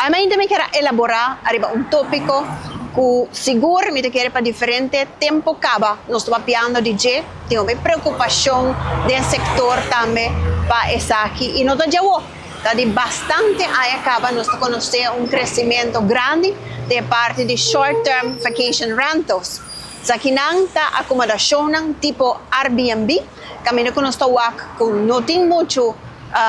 Ainda mi kier elabora ariba un topico cu sigur mi kier pa diferente tempo caba nos ta papiando di dje, tin un preocupacion den sector tambe pa esaki y no ta djawo, ta di bastante aña caba nos conoce un crecemento grandi di parti di short term vacation rentals. Esakinan ta acomodacion tipo Airbnb, caminda cu nos ta wak cu no tin mucho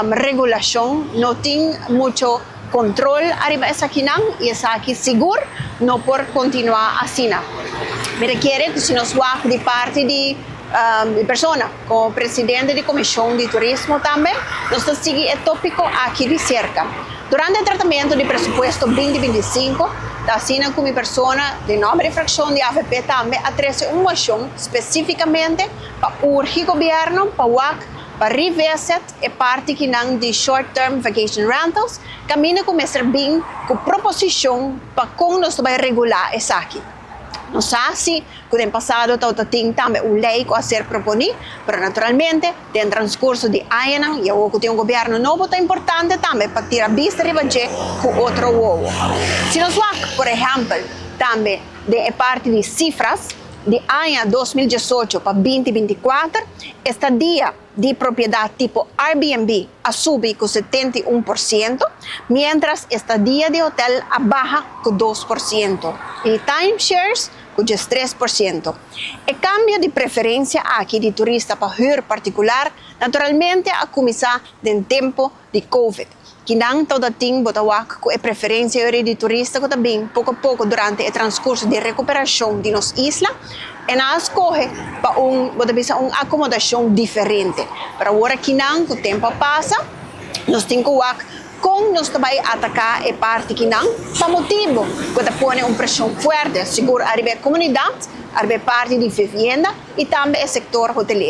regulacion, no tin mucho control ariba esakinan y esaki sigur no por continua asina. Mi ta kere cu si nos wak di parti di persona, como presidente di Comision di Turismo tambe, nos ta sigui e topico aki di cerca. Durante e tratamento di presupuesto 2025, ta asina como persona di nomber di fraccion di AVP tambe a trece un mocion specificamente pa urgi gobierno pa wak pa revisit e parti akinan di short term vacation rentals, caminda cu mester bin cu proposicion pa con nos bay regula esaki. Nos sa cu den pasado tin tambe un ley cu a ser proponi, pero naturalmente, den transcurso di aña y awor tin un gobierno nobo, ta importante tambe pa tira bista riba dje cu otro wowo. Si nos wak, por ehempel, tambe di parti di cifra di aña 2018 pa 2024, estadia di propiedad tipo Airbnb a subi cu 71%, mientras estadia di hotel a baha cu 2% y timeshares cu 3%. E cambio di preferencia aki di turista pa huur particular, naturalmente, a cuminsa den tempo di Covid. Cu nan tin bo ta wak cu e preferencia di turista cu tambe poco poco durante e transcurso di recuperacion di nos isla y nan a scoge pa un, bo bisa, un acomodacion diferente. Pero awor akinan, cu tempo a pasa, nos tin cu wak con nos tambe ataca e parti akinan, pa motibo cu ta pone un presion fuerte, sigur ariba e comunidad, ariba e parti di vivienda y tambe e sector hotelero.